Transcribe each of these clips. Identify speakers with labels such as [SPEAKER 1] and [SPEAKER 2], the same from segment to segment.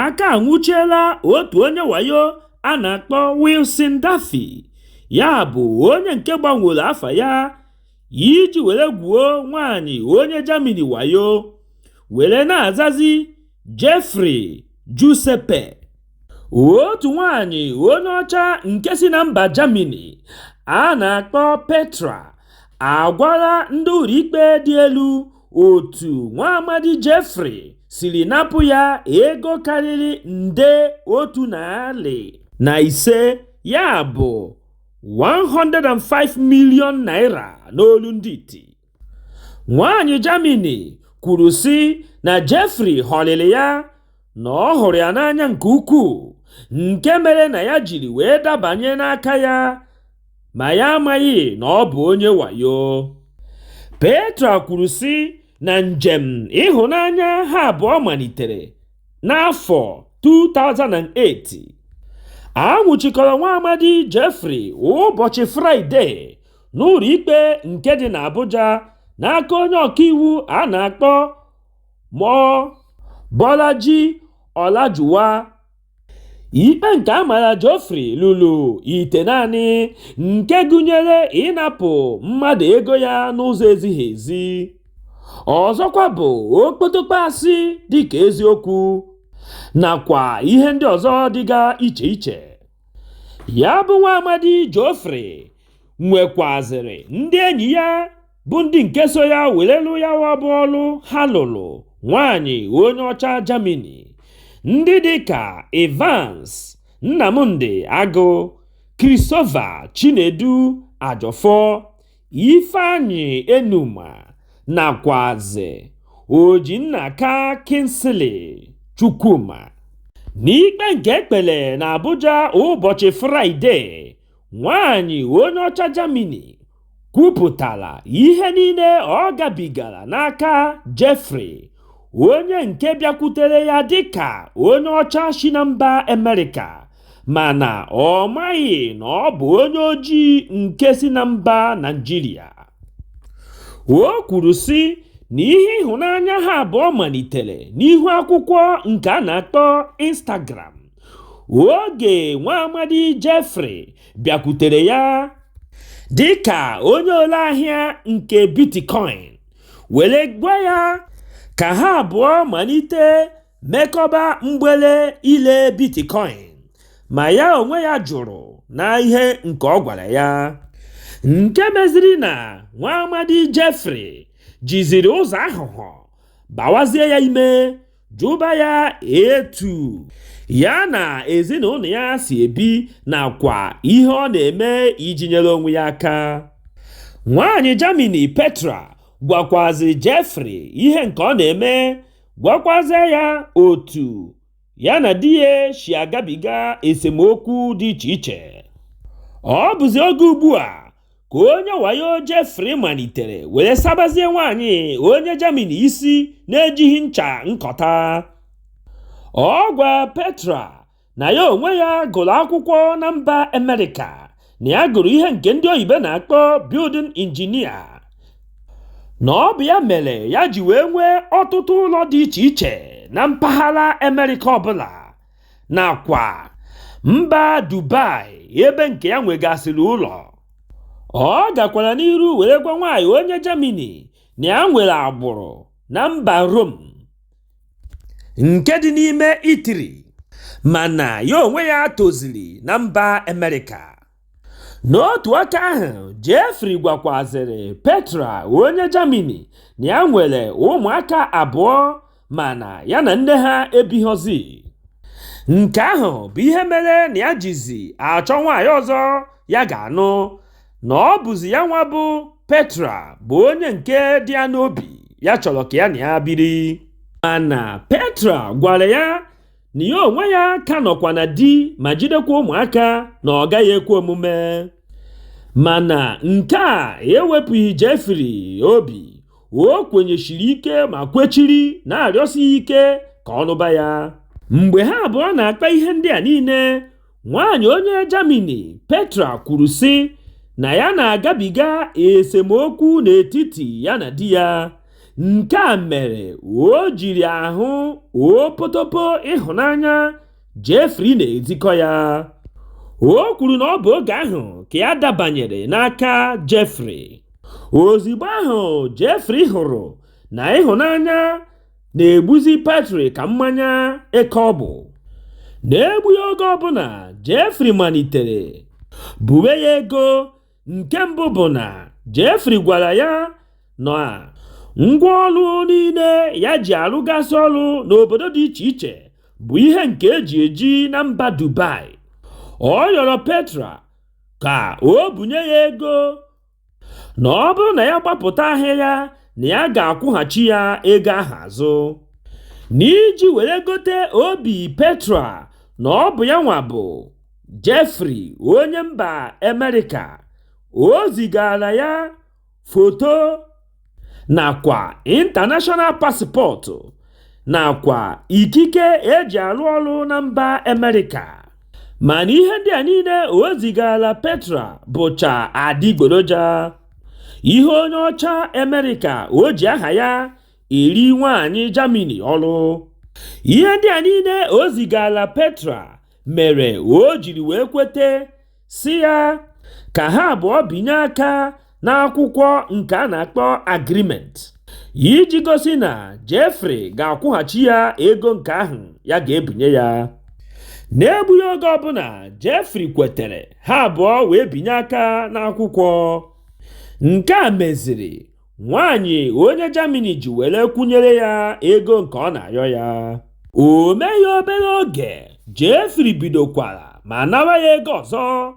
[SPEAKER 1] Aka anwụchiela otu onye wayo a na-akpọ Wilson Daffy, ya bụ onye nke gbanwere afa ya iji were gwuo nwaanyị onye Germany wayo, were na-azazi Jeffrey Giuseppe. Otu nwaanyị onye ọcha nke si na mba Germany a na-akpọ Petra agwala ndị ụlọikpe dị elu otu nwa amadi Jeffrey siri napụ ya ego karịrị nde 105, ya bụ 105 million naira n'olu ndị iti. Nwaanyị Germany kwuru sị na Jeffrey ghọrịrị ya, na ọ hụrụ ya n'anya nke ukwuu, nke mere na ya jiri wee dabanye n'aka ya, ma ya amaghị na ọ bụ onye wayo. Petra kwuru sị na njem ịhụnanya ha abụọ malitere n'afọ 2008. A nwụchikọrọ nwa amadi Jeffrey ụbọchị Fraịde n'ụlọ ikpe nke dị n'Abuja n'aka onye ọkaiwu a na-akpọ Mo Bolaji Olajuwa. Ikpe nke a mara Jeffrey lụrụ ite naanị, nke gụnyere ịnapụ mmadụ ego ya n'ụzọ ezighi ezi. Ọzọkwa bụ okpotokpo asị dịka eziokwu, nakwa ihe ndị ọzọ dịga iche iche. Ya bụ nwa amadi Jeffrey nwekwazịrị ndị enyi ya bụ ndị nke so ya were lụ ya bụ ọlụ ha lụrụ nwaanyị onye ọcha Germany, ndị dịka Evans Nnamdi Agụ, Christopher Chinedu Ajọfọ, Ifeanyi Enuma nakwazi Ojinnaka Kingsley Chukwuma. N'ikpe nke ekpere n'Abuja ụbọchị Fraịde, nwaanyị onye ọcha Germany kwupụtara ihe niile ọ gabigara n'aka Jeffrey, onye nke bịakwutere ya dịka onye ọcha si na mba Amerịka, mana ọ maghị na ọ bụ onye ojii nke si na mba Naịjirịa. O kwuru sị na ihe ịhụnanya ha abụọ malitere n'ihu akwụkwọ nke a na-akpọ Instagram, oge nwa amadi Jeffrey bịakwutere ya dịka onye ole ahịa nke Bitcoin, were gwa ya ka ha abụọ malite mekọba mgbele ile Bitcoin, ma ya onwe ya jụrụ na ihe nke ọ gwara ya, nke meziri na nwa amadi Jeffrey jiziri ụzọ aghụghọ bawazie ya ime, jụba ya etu ya na ezinụlọ ya si ebi nakwa ihe ọ na-eme iji nyere onwe ya aka. Nwaanyị Germany Petra gwakwazi Jeffrey ihe nke ọ na-eme, gwakwazie ya otu ya na di ya si agabiga esemokwu dị iche iche. Ọ bụzi oge ugbu a ka onye wayo Jeffrey malitere were sabazie nwaanyị onye Germany isi na-ejighị ncha nkọta. Ọ gwa Petra na ya onwe ya gụrụ akwụkwọ na mba Amerịka, na ya gụrụ ihe nke ndị oyibo na-akpọ building engineer, na ọ bụ ya mere ya ji wee nwee ọtụtụ ụlọ dị iche iche na mpaghara Amerịka ọbụla nakwa mba Dubai ebe nke ya nwegasịrị ụlọ. Ọ gakwara n'iru were gwa nwaanyị onye Germany na ya nwere agbụrụ na mba Rome nke dị n'ime Italy, mana ya onwe ya toziri na mba Amerịka. N'otu aka ahụ, Jeffrey gwakwazịrị Petra onye Germany na ya nwere ụmụaka abụọ, mana ya na nne ha ebighọzi. Nke ahụ bụ ihe mere na ya jizi achọ nwaanyị ọzọ ya ga-anụ, na ọ bụzi ya nwa bụ Petra bụ onye nke dị ya n'obi, ya chọrọ ka ya na ya biri. Mana Petra gwara ya na ya onwe ya ka nọkwa na di ma jidekwa ụmụaka, na ọ gaghị ekwe omume. Mana nke a ewepụghị Jeffrey obi. O kwenyesiri ike ma kwechiri na-arịọsi ike ka ọ nụba ya. Mgbe ha abụọ na-akpa ihe ndị a niile, nwaanyị onye Germany Petra kwuru sị na ya na-agabiga esemokwu n'etiti ya na di ya, Nke a mere o jiri ahụ opotopo ịhụnanya Jeffrey na-ezikọ ya. O kwuru na ọ bụ oge ahụ ka ya dabanyere n'aka Jeffrey. Ozigbo ahụ Jeffrey hụrụ na ịhụnanya na-egbuzi Petra ka mmanya eke ọ bụ. Na-egbughị oge ọbụla, Jeffrey malitere buwe ya ego. Nke mbụ bụ na Jeffrey gwara ya na ngwaọrụ niile ya ji arụgasị ọrụ n'obodo dị iche iche bụ ihe nke eji eji na mba Dubai. Ọ yọrọ Petra ka o bunye ya ego, na ọ bụrụ na ya gbapụta ahịa ya, na ya ga-akwụghachi ya ego ahụ azụ. N'iji were gote obi Petra na ọ bụ ya nwa bụ Jeffrey onye mba Amerịka, o zigara ya foto nakwa international passport nakwa ikike eji arụ ọrụ na mba Amerịka. Mana ihe ndị a niile o zigara Petra bụcha adịgboroja, ihe onye ọcha Amerịka o ji aha ya eri nwaanyị Germany ọrụ. Ihe ndị a niile o zigara Petra mere o jiri wee kwete sị ya ka ha abụọ binye aka n'akwụkwọ nke a na-akpọ agreement, iji gosi na Jeffrey ga-akwụghachi ya ego nke ahụ ya ga-ebinye ya. Na-egbughị oge ọbụla, Jeffrey kwetere, ha abụọ wee binye aka n'akwụkwọ. Nke a meziri nwaanyị onye Germany ji were kwụnyere ya ego nke ọ na-ayọ ya. O meghị obere oge, Jeffrey bidokwara ma nawa ya ego ọzọ.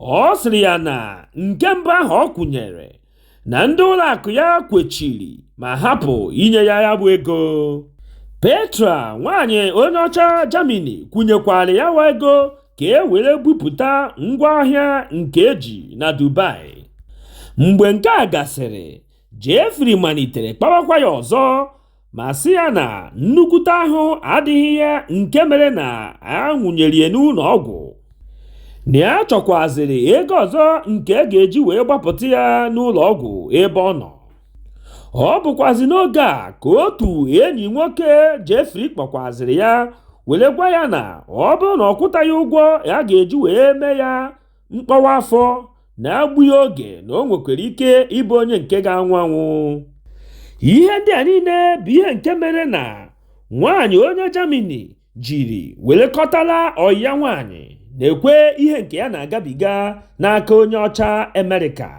[SPEAKER 1] Ọ sịrị ya na nke mbụ ahụ ọ kwụnyere na ndị ụlọakụ ya kwechiri ma hapụ inye ya ya bụ ego. Petra, nwaanyị onye ọcha Germany, kwụnyekwara ya wa ego ka e were bupụta ngwaahịa nke eji na Dubai. Mgbe nke a gasịrị, Jeffrey malitere kpawakwa ya ọzọ ma sị ya na nnukwute ahụ adịghị ya nke mere na a nwụnyere ya n'ụlọ ọgwụ, na ya chọkwazịrị ego ọzọ nke a ga-eji wee gbapụta ya n'ụlọ ọgwụ ebe ọ nọ. Ọ bụkwazị n'oge a ka otu enyi nwoke Jeffrey kpọkwazịrị ya were gwa ya na ọ bụrụ na ọ kwụtaghị ụgwọ ya ga-eji wee mee ya mkpọwa afọ, na agbụghị oge na o nwekwara ike ịbụ onye nke ga-anwụ anwụ. Ihe ndị a niile bụ ihe nke mere na nwaanyị onye Germany jiri were kọtala ọyị ya nwaanyị na-ekwe ihe nke ya na-agabiga n'aka onye ọcha Amerịka,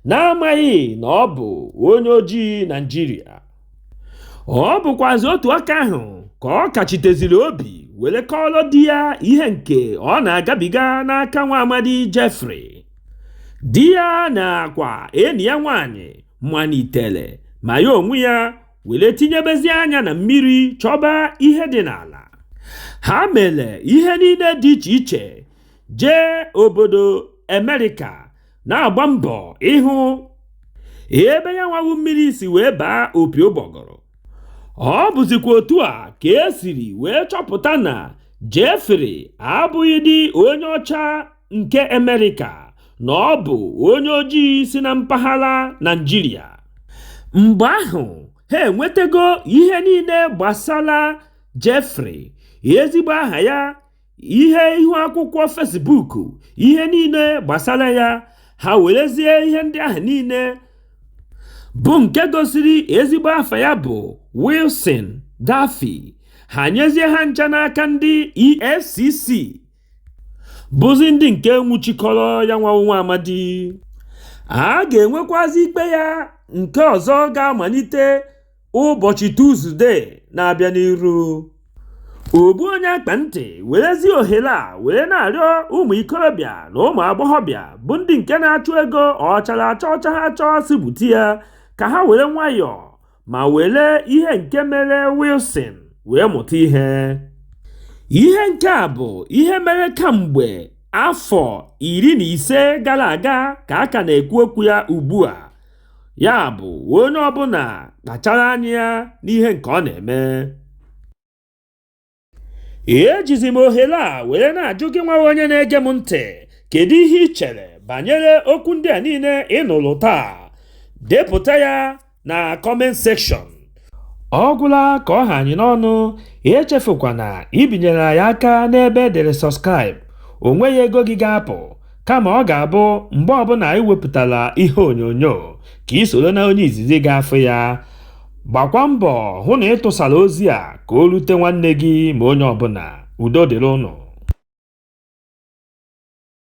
[SPEAKER 1] na-amaghị na ọ bụ onye ojii Naijiria. Ọ bụkwazị otu aka ahụ ka ọ kachiteziri obi were kọọrọ di ya ihe nke ọ na-agabiga n'aka nwa amadi Jeffrey. Di ya nakwa enyi ya nwaanyị malitere ma ya onwe ya were tinyebezi anya na mmiri chọba ihe dị n'ala. Ha mere ihe niile dị iche iche, jee obodo Amerịka na-agba mbọ ịhụ ebe ya nwawu mmiri si wee baa opi ụgbọgọrọ. Ọ bụzikwa otu a ka esiri wee chọpụta na Jeffrey abụghị dị onye ọcha nke Amerịka, na ọ bụ onye ojii si na mpaghara Naijiria. Mgbe ahụ ha enwetago ihe niile gbasara Jeffrey, ezigbo aha ya, ihe ihu akwụkwọ Facebook, ihe niile gbasara ya. Ha werezie ihe ndị ahụ niile bụ nke gosiri ezigbo afa ya bụ Wilson Duffy, ha nyezie ha ncha n'aka ndị EFCC, bụzi ndị nke nwụchikọrọ ya nwa nwa amadi. A ga-enwekwazi ikpe ya nke ọzọ ga-amalite ụbọchị Tuzdee na-abịa n'iru. Ogbu onye akpa ntị werezie ohere a were na-arịọ ụmụ ikorobịa na ụmụ agbọghọbịa bụ ndị nke na-achụ ego ọchara acha ọcha ha chọọ si bute ya, ka ha were nwayọọ ma were ihe nke mere Wilson wee mụta ihe. Ihe nke a bụ ihe mere kamgbe afọ 15 gara aga ka a ka na-ekwu okwu ya ugbu a. Ya bụ, onye ọbụla kpachara anya ya n'ihe nke ọ na-eme. Ejizi m ohere a were na-ajụ gị nwa onye na-ege m ntị, kedu ihe ị chere banyere okwu ndị a niile ị nụrụ taa? Depụta ya Na comment section. Ọ gwụla ka ọ ha anyị n'ọnụ. Echefukwana ibinyere anyị aka n'ebe edere subscribe. O nweghị ego gị ga-apụ, kama ọ ga-abụ mgbe ọbụla anyị wepụtara ihe onyonyo ka ị soro na onye izizi ga-afụ ya. Gbakwa mbọ hụ na ị tụsara ozi a ka o rute nwanne gị ma onye ọbụla. Udo dịrị ụnụ.